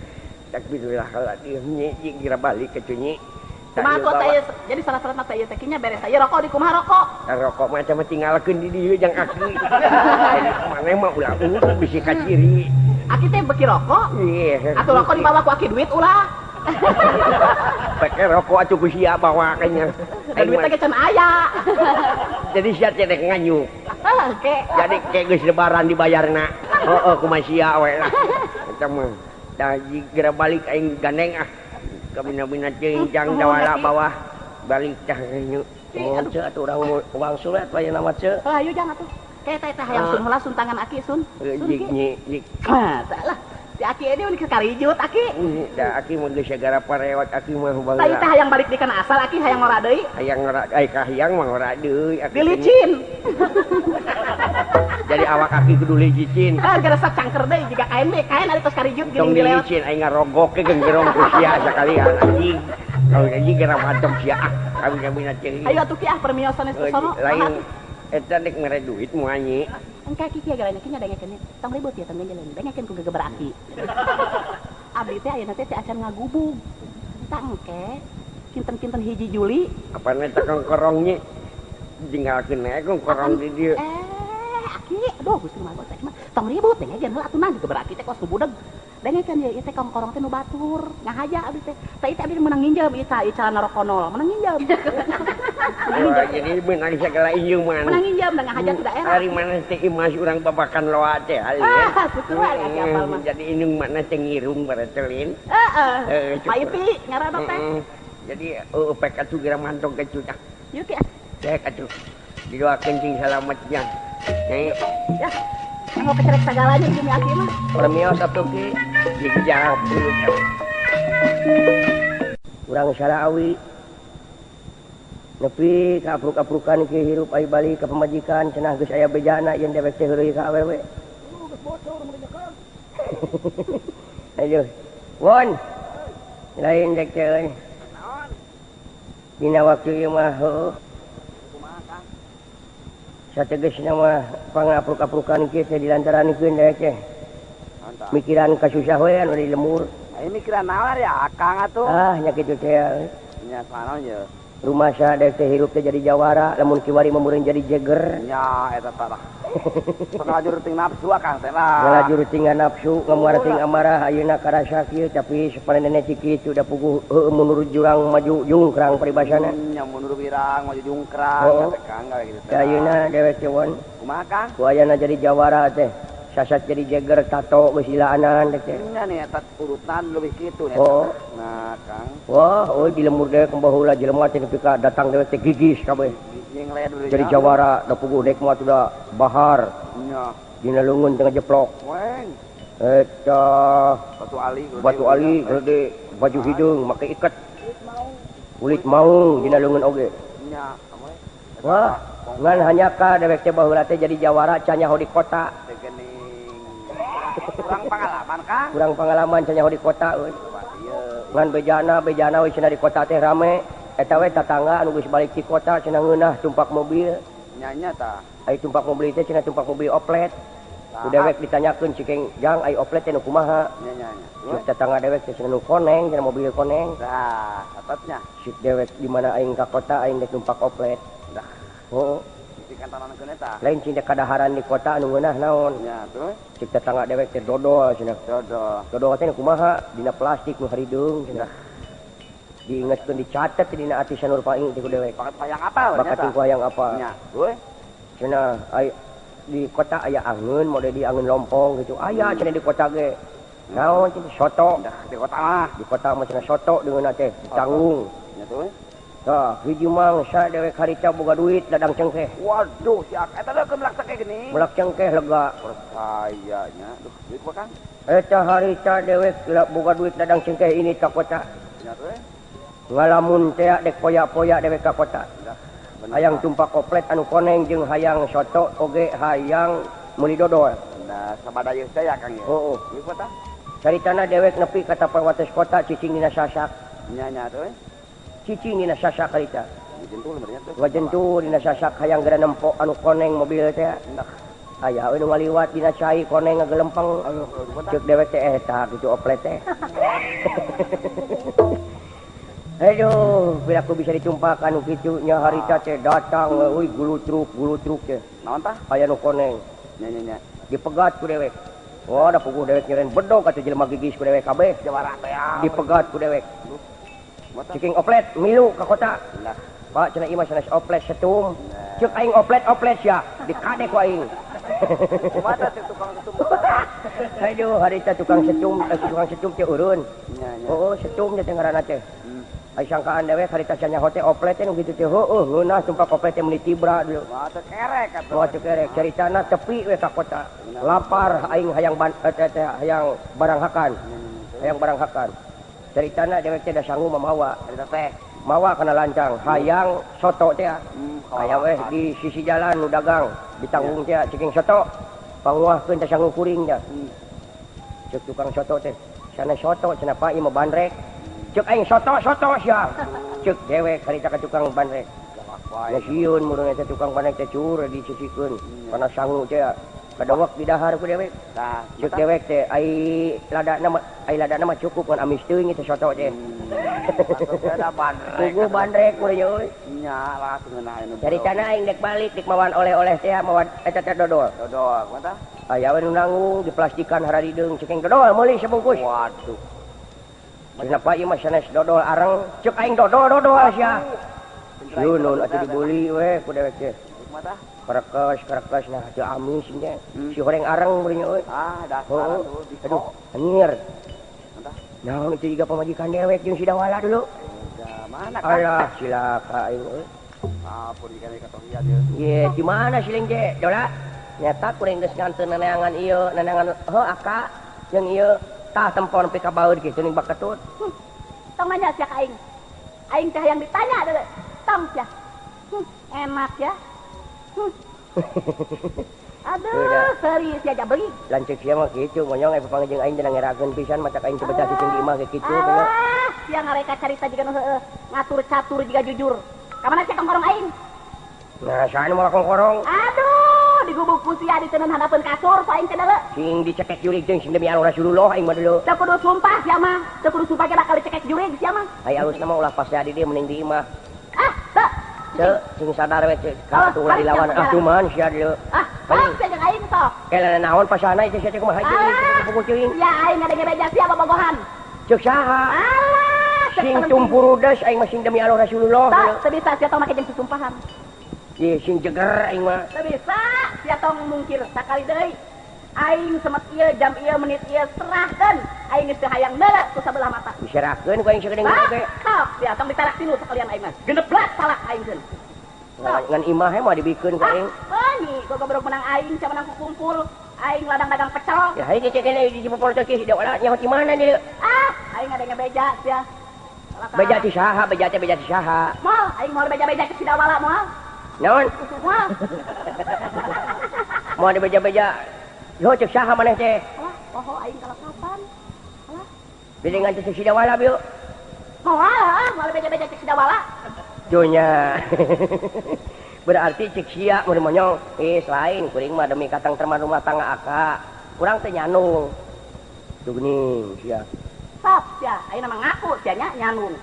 Takbirullah nyi kira balik ke cunyi. Kumaha tuh teh jadi salah-salah mah teh teh nya beres aya rokok di kumaha rokok. Rokok mah mah tinggalkeun di dieu jang aki. Maneh mah ulah bisi kaciri. Aki teh beki rokok? Iya. Atuh rokok dibawa ku aki duit ulah. Pake rokok atuh ku sia bawa kayaknya. Duit teh can aya. Jadi sia teh rek nganyuk. Jadi ke geus lebaran dibayarna. Heeh kumaha sia we lah. Eta mah da geura balik aing gandeng ah. Kabina-bina teuing jang dawala bawah balik tah nyu. Mohon ceu atuh urang wangsul atuh aya nama ceu. Heuh ayo jang atuh. Ke eta eta hayang sun heula sun tangan aki sun. Sun ki. Ah, tah lah. Si aki ini unik karijut aki. Da aki mah geus sagara parewat aki mah baheula. Tah teh hayang balik di kana asal aki hayang ngora deui. Hayang ngora ai ka hayang mah ngora deui aki. Dilicin. Jadi awak aki kudu licin. Ah gara cangker deui jiga kain we kain ari tos karijut geuning dilewat. Tong dilicin aing ngarogok ke genggerong ku sia sakalian anjing. Kawin anjing gara matok sia ah kawin-kawin ceuing. Ayo atuh ki ah permiosan geus sono. Lain eta dek mere duit moal nyi. Engka ki kieu galana ki nyadengekeun tong ribut ya tong jalan dengekeun ku gegeber aki. Abdi teh ayeuna teh acan ngagubug. Tah engke kinten-kinten 1 Juli apana eta kongkorong nyi tinggalkeun we kongkorong di dieu. Aki aduh Gusti mah teh mah tong ribut dengekeun heula atuh nah gegeber aki teh kos nu budeg. Dengekeun ye ieu teh kongkorong teh nu batur ngahaja abdi teh. Tah ieu teh abdi meunang nginjem ieu tah ieu calana rokonol meunang nginjem. Jadi meunang sagala injuman. Meunang nginjem da ngahaja ke daerah. Ari mana teh imas urang babakan loa teh alin. Ah, kitu ari aki apal mah. Jadi indung mana teh ngirung baretelin. Heeh. Pak Ipi ngaranna teh. Jadi pek atuh geura mantong ke cut ah. Yuk ki ah. Cek atuh. Didoakeun cing salametnya. Nyai. Ya. Mau kecerek sagalanya jeung aki mah. Permios atuh ki. Dijawab dulu. Urang Sarawi nepi ka apruk-aprukan ki hirup ai balik ka pamajikan cenah geus aya bejana yen dewek teh heureuy ka awewe. Geus bocor mun dijekan. Aduh. Won. Lain dek teh euy. Naon? Dina waktu ieu mah heueuh. Kumaha Kang? Sategesna mah pangapruk-aprukan kieu teh dilantarankeun dewek teh. Mikiran kasusah we anu di lemur. Aya mikiran naon ya Akang atuh? Ah nya kitu teh. Nya sanaon ye. Rumah sa dewek teh hirup teh jadi jawara lamun kiwari mah meureun jadi jeger. Nya eta tah. Ngalajur ting nafsu Akang teh lah. Ngalajur ting nafsu ngamuara ting amarah ayeuna karasa kieu tapi sapanene teh kitu da puguh heueuh mundur jurang maju jungkrang paribasana. Nya mundur wirang maju jungkrang teh Kang gawe kitu teh. Ayeuna dewek teh won. Kumaha Kang? Ku ayana jadi jawara teh. Sasat jadi jeger tato geus dilaanan teh. Nya nih eta urutan leuwih kitu nya. Oh. Nah Kang. Wah, euy di lemur deui baheula jelema teh nepi ka datang dewek teh gigis kabeh. Jadi jawara da puguh dek mah da bahar. Nya. Dina leungeun teh ngajeplok. Weng. Eta batu ali batu ali gede baju hideung make iket. Kulit maung dina leungeun oge. Nya. Wah, ngan hanya ka dewek teh baheula teh jadi jawara can nyaho di kota. Kurang pengalaman Kang. Kurang pengalaman can nyaho di kota euy. Ngan bejana we cenah di kota teh rame. Eta we tatangga anu geus balik ti kota cenah ngeunah tumpak mobil. Nya nya tah. Ai tumpak mobil teh cenah tumpak mobil oplet. Ku dewek ditanyakeun cikeung jang ai oplet teh nu kumaha? Nya nya nya. Cik tatangga dewek teh cenah nu koneng cenah mobil koneng. Tah, atapnya. Cik dewek di mana aing ka kota aing dek tumpak oplet. Dah. Heuh. Lain cing kadaharan di kota anu ngeunah naon. Nya terus cik tetangga dewek teh dodol cenah. Dodol. Dodol teh kumaha? Dina plastik nu harideung cenah. Diingetkeun dicatet dina ati Sanur Paing teh ku dewek. Bakat hayang apa we Bakat ku hayang apa. Nya. Euy. Cenah ai di kota aya angeun mode di angeun lompong gitu. Aya cenah di kota ge. Naon cenah soto. Di kota mah. Di kota mah cenah soto deungeunna teh ditanggung. Nya tuh. Tah, hiji mangsa dewek harita boga duit ladang cengkeh. Waduh, si ak eta leukeun melak cengkeh geuning. Melak cengkeh lega. Percaya nya. Duh, duit kumaha Kang? Eta harita dewek boga duit ladang cengkeh ini ka kota. Nya teh. Ngalamun teh dek poya-poya dewek ka kota. Hayang tumpak koplet anu koneng jeung hayang soto oge hayang meuli dodol. Nah, sabada ieu teh ya Kang ya. Heueuh. Duit kumaha? Caritana dewek nepi ka tapal wates kota cicing dina sasak. Nya nya teh. Cicing dina sasak harita. Ngajentul berarti teh. Ngajentul dina sasak hayang geura nempo anu koneng mobil teh. Aya we nu ngaliwat dina cai koneng ngagelempeng. Ceuk dewek teh eta kitu oplet teh. Aduh, bila aku bisa ditumpakan anu kitu nya harita teh datang euy gulutruk gulutruk teh. Naon tah? Aya nu koneng. Nya nya nya. Dipegat ku dewek. Wah, da puguh dewek nyeren bedog atuh jelema gigis ku dewek kabeh. Jawara teh. Dipegat ku dewek. Ciking oplet milu ka kota. Pak cenah ieu mah sanes oplet setum. Ceuk aing oplet-oplet sia, dikade ku aing. Kumaha teh tukang setum? Aduh, harita tukang setum, tukang setum teh eureun. Oh, setum teh ngaranna teh. Ai sangkaan dewek harita cenah teh oplet teh nu kitu teh heueuh ngeunah tumpak oplet teh meuni tibra dulu. Wah, teh kerek atuh. Wah, teh kerek caritana tepi we ka kota. Lapar aing hayang teh hayang barang hakan. Hayang barang hakan. Caritana dewek teh da sangu mamawa. Harita teh mawa kana lancang hayang soto teh. Hayang weh di sisi jalan nu dagang ditanggung teh ceking soto. Panguahkeun teh sangu kuring teh. Ceuk tukang soto teh, sanes soto cenah Pak ieu mah bandrek. Ceuk aing soto-soto sia. Ceuk dewek harita ka tukang bandrek. Ya sieun meureun eta tukang bandrek teh cur disisikeun kana sangu teh. Kadewek di dahar ku dewek. Tah, ceuk dewek teh ai ladana mah cukup kan amis teuing teh soto teh. Bandrek. Puguh bandrek meureun euy. Nya lah ngeunah anu. Caritana aing dek balik dek mawan oleh-oleh teh mawan eta teh dodol. Dodol kumaha tah? Aya we nu nanggung diplastikan hararideung cekeng dodol meuli sabungkus. Waduh. Cenah Pak ieu mah sanes dodol areng, ceuk aing dodol-dodol sia. Sieun atuh dibeli we ku dewek teh. Kumaha tah? Kerekes nah teu amis nya. Si horeng areng meureun euy. Ah, dasar atuh. Aduh, anjir. Naon itu juga pamajikan dewek jeung si Dawala dulu. Mana kan? Alah, silaka aing euy. Ampun ikan katohian ieu. Ye, di mana si Leng je? Dola. Nyata kuring geus nganteun neneangan ieu, neneangan heuh aka jeung ieu tah tempon nepi ka baeud kitu ning baketut. Tong nanya sia ka aing. Aing teh hayang ditanya deuleu. Tong sia. Enak ya. Aduh, serius ya jabeli. Lanceuk sia mah kitu, monyong aya papanggih jeung aing dina ngerakeun pisan matak aing teu betah cicing di imah ge kitu. Ah, sia ngareka carita jiga nu heueuh, ngatur catur jiga jujur. Ka mana sia kongkorong aing? Nah, saha nu moal kongkorong? Aduh, digubuk ku sia diteundeun handapeun kasur ku aing teh deuleu. Sing dicekek jurig jeung sing demi Allah Rasulullah aing mah deuleu. Teu kudu sumpah sia mah, teu kudu sumpah ge bakal dicekek jurig sia mah. Ai alusna mah ulah pas di dieu mending di imah. Ah, teu. Ceu, sing sadar we ceu, ka atuh ulah dilawan. Ah, cuman sia deuleu. Ah, sok sia jeung aing sok. Kela naon pasana itu sia teh kumaha ieu puguh ceuing. Ya aing ngadenge beja sia bobogohan. Ceuk saha? Alah, sing tumpurudes aing mah sing demi Allah Rasulullah. Tah, teu bisa sia tong make jeung susumpahan. Ye sing jeger aing mah. Teu bisa sia tong mungkir sakali deui. Aing semet ieu jam ieu menit ieu serahkeun. Aing geus teu hayang neuleuh ku sabelah mata. Diserahkeun ku aing sakedeung ge. Sok sia tong ditalak tilu sakalian aing mah. Geneblak talak aing keun. Ngan imah mah dibikeun ku aing. Heunyi, gogobrok menang aing sia menang kukumpul. Aing ladang dagang pecel. Ya hayu cek kene di popol teh si Dawala nyaho di mana deui? Ah, aing ngadenge beja sia. Beja ti saha? Beja teh beja ti saha? Moal, aing moal beja-beja ke si Dawala moal. Naon? Moal. Moal dibeja-beja. Yo cek saha maneh teh? Alah, poho aing kalepasan. Alah. Bilingan teh si Dawala bieu. Moal, ah, moal beja-beja cek si Dawala. Dunya. Berarti cek sia mun monyong, selain kuring mah demi katang terman rumah tangga aka. Kurang teh nyanung. Duh geuning sia. Sok sia, ayeuna mah ngaku sia nya nyanung.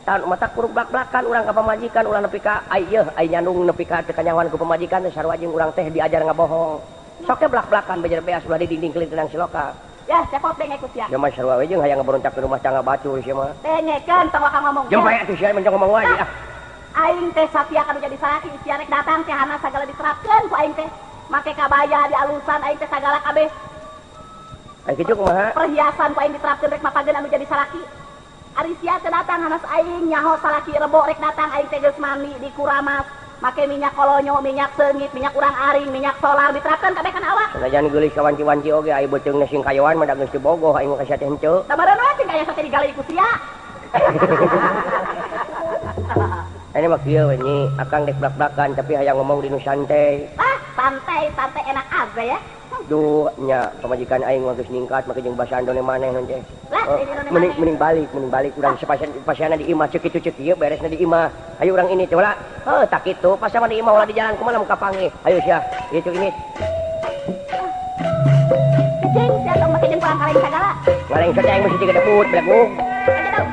Tan mata kuruk blak-blakan urang ka pamajikan urang nepi ka ai yeuh ai nyandung nepi ka teu kanyahoan ku pamajikan teh sarua jeung urang teh diajar ngabohong. Sok teh blak-blakan bejer beas ulah di dinding keling tenang siloka. Ya, cepot dengek ku sia. Ya mah sarua we jeung hayang ngaberontak ke rumah tangga batur sia mah. Dengekeun tong wakang ngomong. Jeung bae atuh sia mah ngomong wae ah. Aing teh satia kanu jadi salaki sia rek datang teh hana sagala diterapkeun ku aing teh. Make kabaya di alusan aing teh sagala kabeh. Ai kitu kumaha? Perhiasan ku aing diterapkeun rek mapageun anu jadi salaki. Ari sia teh datang hanas aing nyaho salaki rebo rek datang aing teh geus mandi dikuramas. Make minyak kolonyo, minyak seungit, minyak urang-aring, minyak solar diterapkeun kabeh kana awak. Sanajan geulis ka wanci-wanci oge ai beuteungna sing kayoan mah da geus dibogoh aing mah ka sia teh henteu. Da meureun we sing kaya sate digalih ku sia. Ini mah kieu we nyi, akang dek blak-blakan tapi hayang ngomong di nu santai. Ah, santai-santai enak aja ya. Duh, nya pamajikan aing mah geus ningkat make jeung basa andone maneh nun teh. Mending balik urang sepasian di imah ceuk kitu ceuk ieu beresna di imah. Hayu urang ini teh ulah. Heuh, tak kitu pas sama di imah ulah di jalan kumaha lamun kapanggih. Hayu sia, ieu ini. Cicing, sia tong make jeung kurang kaleng sagala. Ngaleng teh aing mesti gedebut belegug. Aja dong.